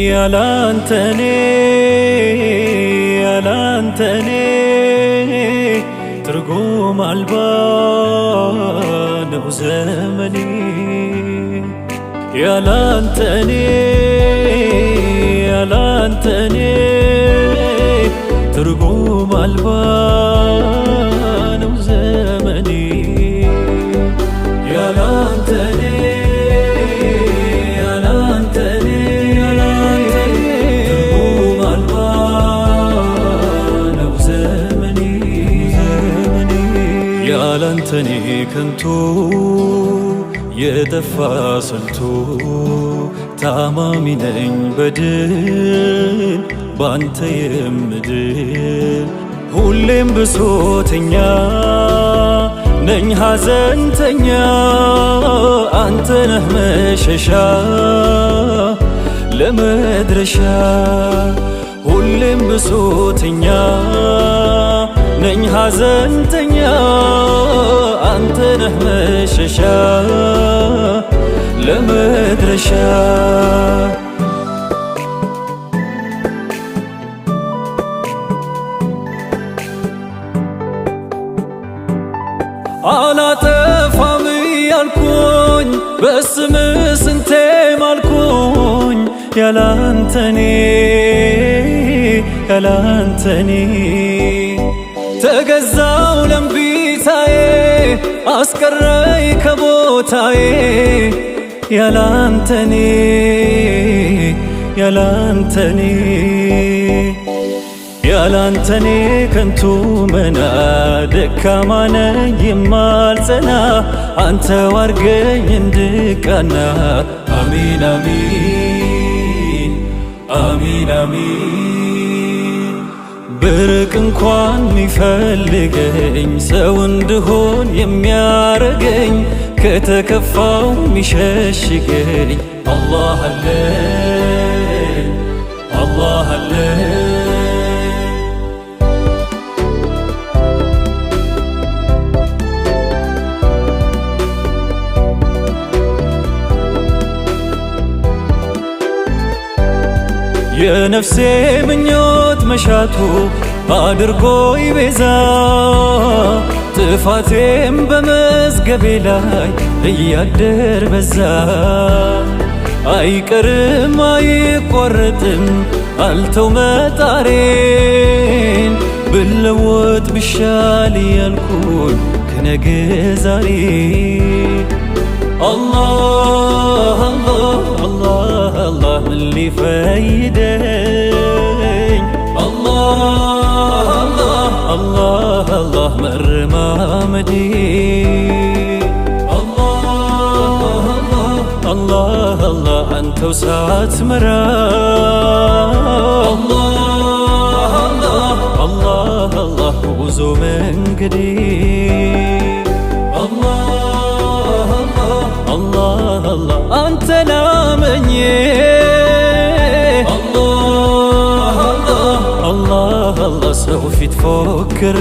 ያላንተ እኔ ያላንተ እኔ ትርጉም አልባ ነው ዘመኔ። ያላንተ እኔ ያላንተ እኔ ትርጉም አልባ ነው ዘመኔ። ያላንተ እኔ ያላንተ እኔ ትርጉም አልባ ነው ዘመኔ። ያላንተ እኔ ከንቱ የጠፋ ስልቱ ታማሚ ነኝ በድን ባንተ የምድን ሁሌም ብሶተኛ ነኝ ሐዘንተኛ አንተ ነህ መሸሻ ለመድረሻ ሁሌም ብሶተኛ ነኝ ሐዘንተኛ አንተ ነህ መሸሻ ለመድረሻ። አላጠፋም ያልኩኝ በስምህ ስንቴ ማልኩኝ ያላንተኔ ያላንተኔ ተገዛው ለምቢታዬ አስቀረይ ከቦታዬ ያላንተኔ ያላንተኔ ያላንተኔ ከንቱ መና ደካማ ነኝ የማልጸና አንተ ዋርገኝ እንድቃና አሚን አሚን አሚን አሚን። ብርቅ እንኳን ሚፈልገኝ ሰው እንድሆን የሚያረገኝ ከተከፋው ሚሸሽገኝ አላህ አለኝ አላህ አለኝ። የነፍሴ ምኞት መሻቱ አድርጎ ይቤዛ ጥፋቴም በመዝገቤ ላይ እያደር በዛ አይቀርም አይቋረጥም አልተው መጣሬን ብለወጥ ብሻል ያልኩኝ ከነገ ዛሬ አላህ አላህ አላህ አላህ ምን ሊፈይደኝ አላህ አላህ አላህ አላህ መረማመዴ አላህ አላህ አላህ አንተው ሳትመራ አላህ አላህ አላህ አላህ ጉዞ መንገዴ አላህ አላህ አላህ አንተን አምኜ አላህ አላህ አላህ ሰው ፊት ፎክሬ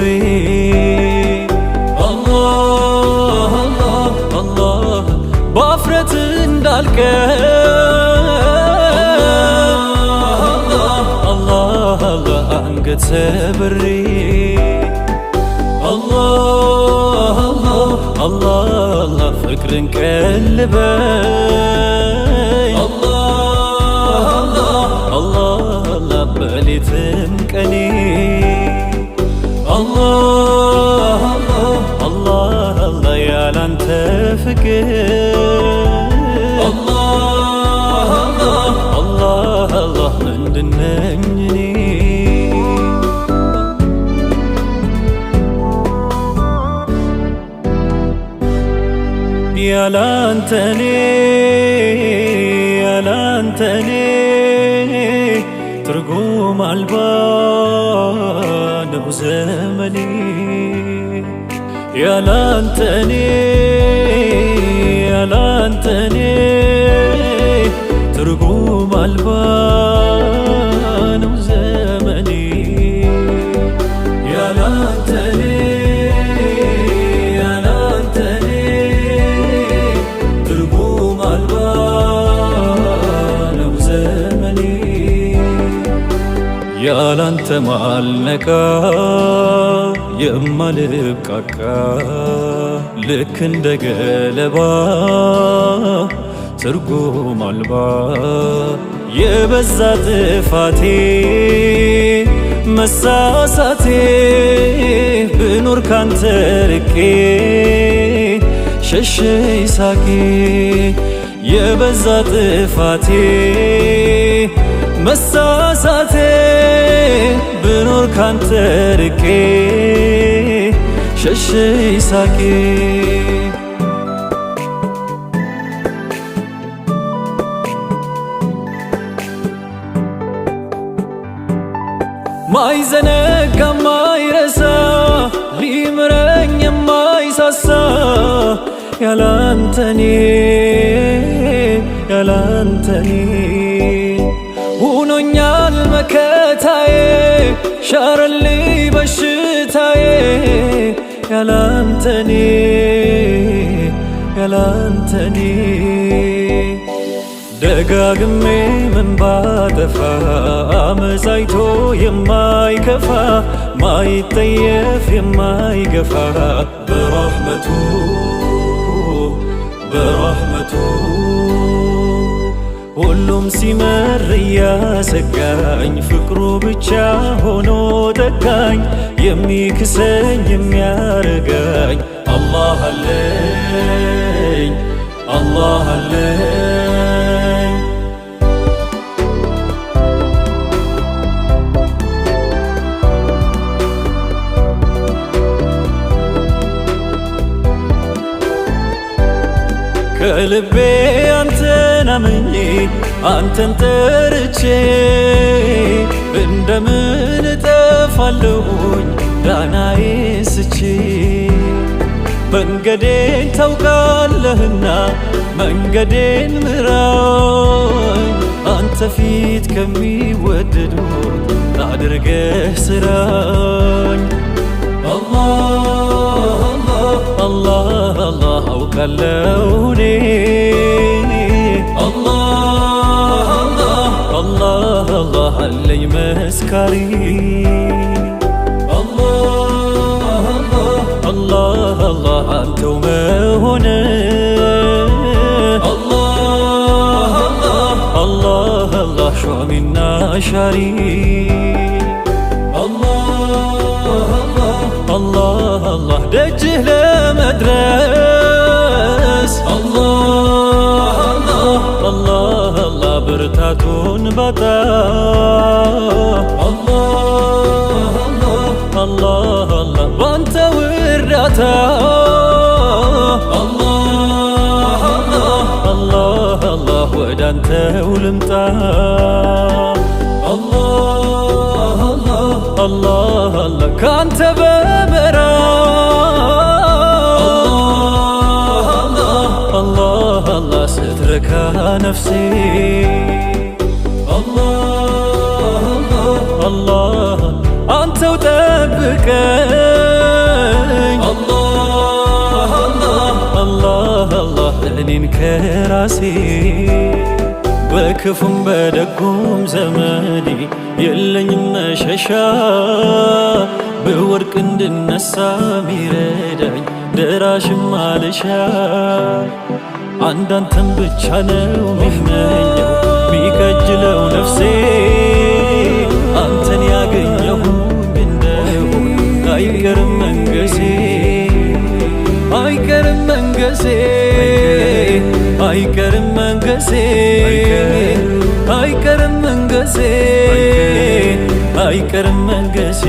አላህ አላህ አላህ በአፍረት እንዳልቀር አላህ አላህ አንገት ሰብሬ አላህ አላህ አላህ አላህ ፍቅርን ቀልበኝ አላህ አላህ አላህ አላህ በሌትም ቀኔ አላህ አላህ አላህ አላህ ያላንተ ፍቅር አላህ አላህ አላህ አላህ ምንድነኝ እኔ። ያላንተ እኔ ያላንተ እኔ ትርጉም አልባ ነው ዘመኔ። ያላንተ እኔ ያላንተ እኔ ትርጉም አልባ ነው ዘመኔ። ያላንተ እኔ ያላንተ እኔ ትርጉም አልባ ነው ዘመኔ። ያላንተ ማልነቃ የማልብቃቃ ልክ እንደ ገለባ ትርጉም አልባ የበዛ ጥፋቴ መሳሳቴ ብኖር ካንተ ርቄ ሸሸይ ሳቄ የበዛ ጥፋቴ መሳሳቴ ብኖር ካንተ ርቄ ሸሸይ ሳቄ። ማይዘነጋ ማይረሳ ሊምረኝ የማይሳሳ ያላንተኔ ያላንተኔ ሆኖኛል መከታዬ ሻረልኝ በሽታዬ ያላንተኔ ያላንተኔ ደጋግሜ ምን ባጠፋ አመፃይቶ የማይከፋ ማይጠየፍ የማይገፋ በረሕመቱ በረሕመቱ ሁሉም ሲመር እያሰጋኝ ፍቅሩ ብቻ ሆኖ ጠጋኝ የሚክሰኝ የሚያረጋኝ አላህ አለኝ አላህ አለኝ። ከልቤ አንተን አምኜ አንተን ጠርቼ እንደምን እጠፋለሁኝ ዳናዬ ስቼ መንገዴን ታውቃለህና መንገዴን ምራኝ አንተ ፊት ከሚወደዱት አድርገህ ስራኝ። አላህ አላህ አላህ አውቃለሁ እኔ አላህ አላህ አላህ አለኝ መስካሪ አላህ አላህ አላህ አንተው መሆን አላህ አላህ አላህ ሿሚና ሻሪ አላህ አላህ አላህ ደጅህ ለመድረስ አላህ አላህ አላህ ብርታቱን ባጣ አላህ አላህ አላህ ባንተ እርዳታ አላህ አላህ አላህ ወዳንተው ልምጣ አላህ አላህ አላህ ካንተ በመራቅ አላህ አላህ ስትረካ ነፍሴ አላህ አላህ አንተው ጠብቀኝ አላህ አላህ አላህ እኔን ከራሴ በክፉም በደጉም ዘመኔ የለኝም መሸሻ ብወድቅ እንድነሳ ሚረዳኝ ደራሽም አልሻ አንዳንተን ብቻ ነው ሚመኘው ሚከጅለው ነፍሴ አንተን ያገኘሁኝ እንደሆን አይቀርም መንገሴ አይቀርም መንገሴ አይቀርም መንገሴ አይቀርም መንገሴ አይቀርም መንገሴ።